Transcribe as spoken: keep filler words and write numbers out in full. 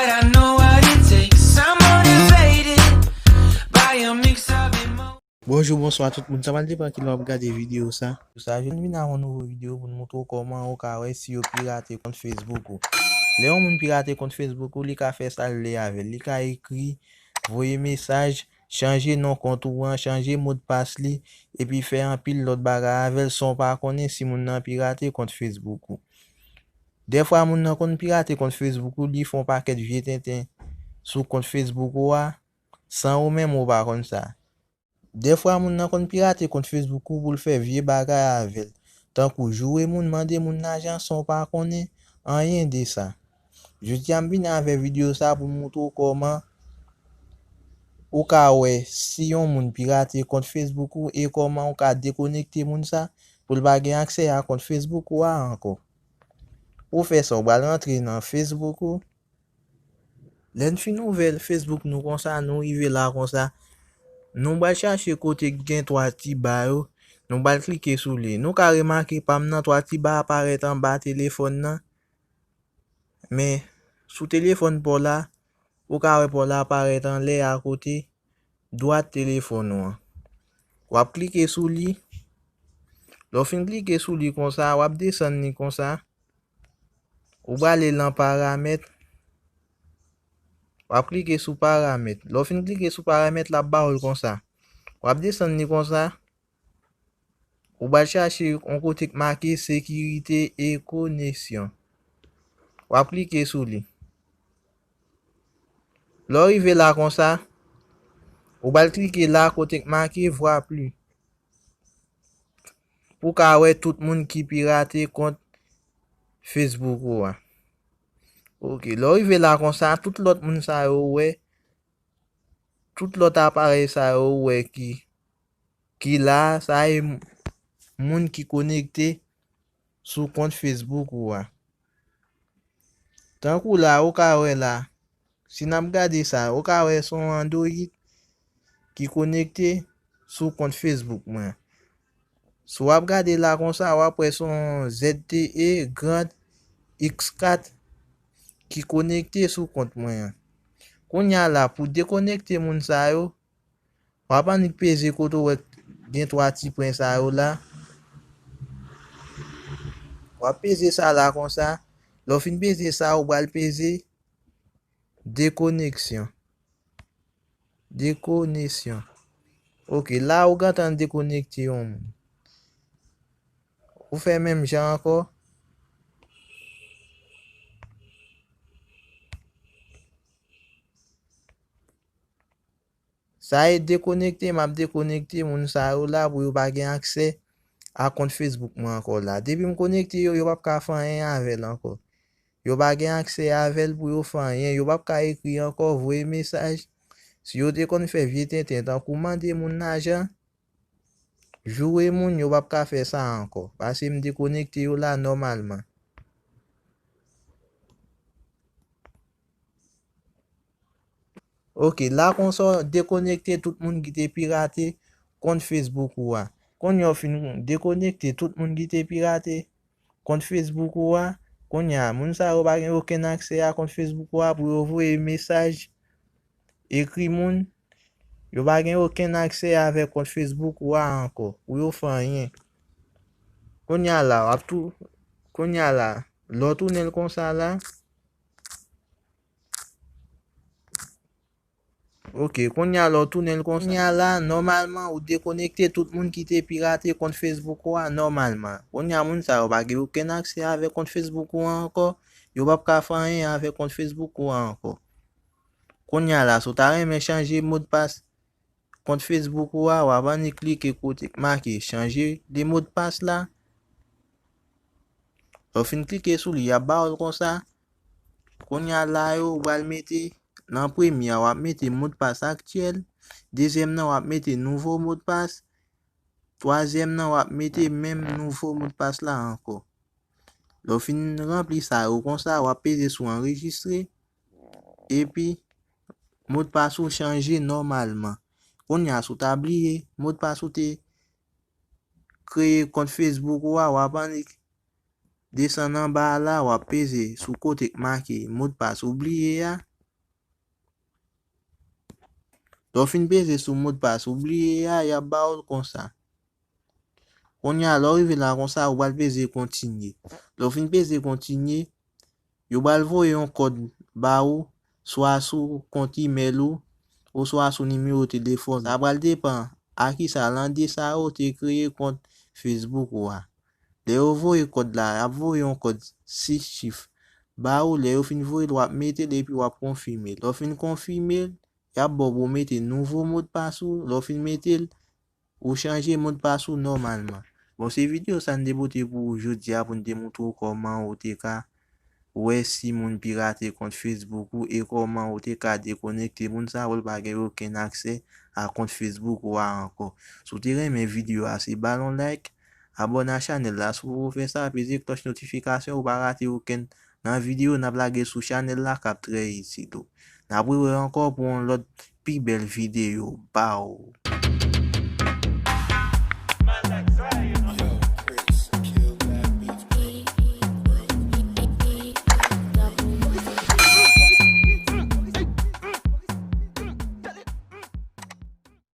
But I know what it takes. I'm motivated by a mix of emotions. Bonjou, bonswa tout moun. Sa pral depann kilè w ap gade videyo sa. Pou sa, jodi a m vin ak yon nouvo videyo pou n montre w kòman ou ka wè si yo pirate kont Facebook ou. Lè yon moun pirate kont Facebook ou, li ka fè sa l vle avè l. Li ka ekri, voye mesaj, chanje non kont ou an, chanje modpas li, epi fè anpil lòt bagay avè l san w pa konnen si moun nan pirate kont Facebook ou. Dèfwa moun nan konn pirate kont Facebook ou, li fè yon pakèt vye tenten sou kont Facebook ou a, san ou menm ou pa konn sa. Dèfwa moun nan konn pirate kont Facebook ou pou l fè vye bagay avè l, tankou joure moun, mande moun lajan san w pa konnen anyen de sa. Jodi a m vin avè videyo sa pou m montre w kòman ou ka wè si yon moun pirate kont Facebook ou e kòman ou ka dekonekte moun sa pou l pa gen aksè a kont Facebook ou a ankò. Pou w fè sa, ou pral rantre nan Facebook ou. Lè n fin ouvè Facebook nou konsa, nou rive la konsa, nou pral chache kote k gen twa ti ba yo, nou pral klike sou li. Nou ka remake pa m nan twa ti ba a parèt anba telefòn nan. Men, sou telefòn pa w la, ou ka wè pa w la parèt anlè a kote dwat telefòn ou an. W ap klike sou li. Lè w fin klike sou li konsa, w ap desann li konsa. Ou prale nan paramèt. W ap klike sou paramèt. Lè w fin klike sou paramèt, l ap ba w l konsa. W ap desann li konsa. Ou pral chache yon kote k make sekirite e koneksyon. W ap klike sou li. Lè w rive la konsa, ou pral klike la kote k make voir plus. Pou w ka wè tout moun ki pirate kont Facebook ou a. Ok, lè w rive la konsa, tout lòt moun sa yo ou wè, tout lòt aparèy sa yo ou wè ki, ki la, sa e m-, moun ki konekte sou kont Facebook ou a. Tankou la, ou ka wè la, si n ap gade sa, ou ka wè se yon Android ki konekte sou kont Facebook mwen. Si w ap gade la konsa, w ap wè se yon Z T E Grand X kat ki konekte sou kont mwen an. Kounye a la, pou dekonekte moun sa yo, w ap annik peze kote w wè gen twa ti pwen sa yo la. W ap peze sa la konsa. Lè w fin peze sa, ou pral peze dekoneksyon. Dekoneksyon. Ok, la ou gentan dekonekte yon moun. Ou fè menm jan ankò. Sa e dekonekte, m ap dekonekte moun sa yo la pou yo pa gen aksè a kont Facebook mwen ankò la. Depi m konekte yo, yo p ap ka fè anyen avè l ankò. Yo pa gen aksè avè l pou yo fè anyen. Yo p ap ka ekri ankò, voye mesaj. Si yo te konn fè vye tenten tankou mande moun lajan, joure moun, yo p ap ka fè sa ankò. Paske m dekonekte yo la nòmalman. Ok, la konsa w dekonekte tout moun ki te pirate kont Facebook ou a. Kounye a w fin dekonekte tout moun ki te pirate kont Facebook ou a. Kounye a, moun sa yo pa gen okenn aksè a kont Facebook ou a pou yo voye mesaj, ekri moun. Yo pa gen okenn aksè avèk kont Facebook ou a ankò, pou yo fè anyen. Kounye a la, w ap tou, kounye a la, lè w tounen l konsa la, Ok, kounye a la w tounen l konsa. Kounye a la, nòmalman, ou dekonekte tout moun ki te pirate kont Facebook ou a, nòmalman. Kounye a, moun sa yo pa gen okenn aksè avèk kont Facebook ou a ankò. Yo p ap ka fè anyen avèk kont Facebook ou a ankò. Kounye a la, si w ta renmen chanje modpas kont Facebook ou a, w ap annik klike kote k make chanje de modpas la. Lè w fin klike sou li, y ap ba w l konsa. Kounye a la yo, w pral mete, nan premye a, w ap mete modpas aktyèl. Dezyèm nan, w ap mete nouvo modpas. Twazyèm nan, w ap mete menm nouvo modpas la ankò. Lè w fin ranpli sa yo konsa, w ap peze sou anrejistre. Epi, modpas ou chanje nòmalman. Kounye a, si w ta bliye modpas ou te kreye kont Facebook ou a, w ap annik desann anba a la, w ap peze sou kote k make modpas ou bliye a. Lè w fin peze sou modpas ou bliye a, y ap ba w l konsa. Kounye a, lè w rive la konsa, ou pral peze kontinye. Lè w fin peze kontinye, yo pral voye yon kòd ba ou, swa sou kont imèl ou, oswa sou nimewo telefòn. Sa pral depann a kisa. Landé sa yo te kreye kont Facebook ou a. Lè yo voye kòd la, y ap voye yon kòd sis chif ba ou. Lè yo fin voye l, w ap mete l epi w ap konfime l. Lè w fin konfime l, y ap ba w pou w mete nouvo modpas ou. Lè w fin mete l, ou chanje modpas ou nòmalman. Bon, se videyo sa n te pote pou ou jodi a, pou n te montre w kòman ou te ka wè si moun pirate kont Facebook ou e kòman ou te ka dekonekte moun sa pou l pa gen okenn aksè a kont Facebook ou a ankò. Si w te renmen videyo a, se ba l yon like, abòne a chanèl la si w poko fè sa, peze klòch notifikasyon pou w pa rate okenn nan videyo n ap lage sou chanèl la k ap trè itil ou. N ap rewè ankò pou yon lòt pi bèl videyo. Baw!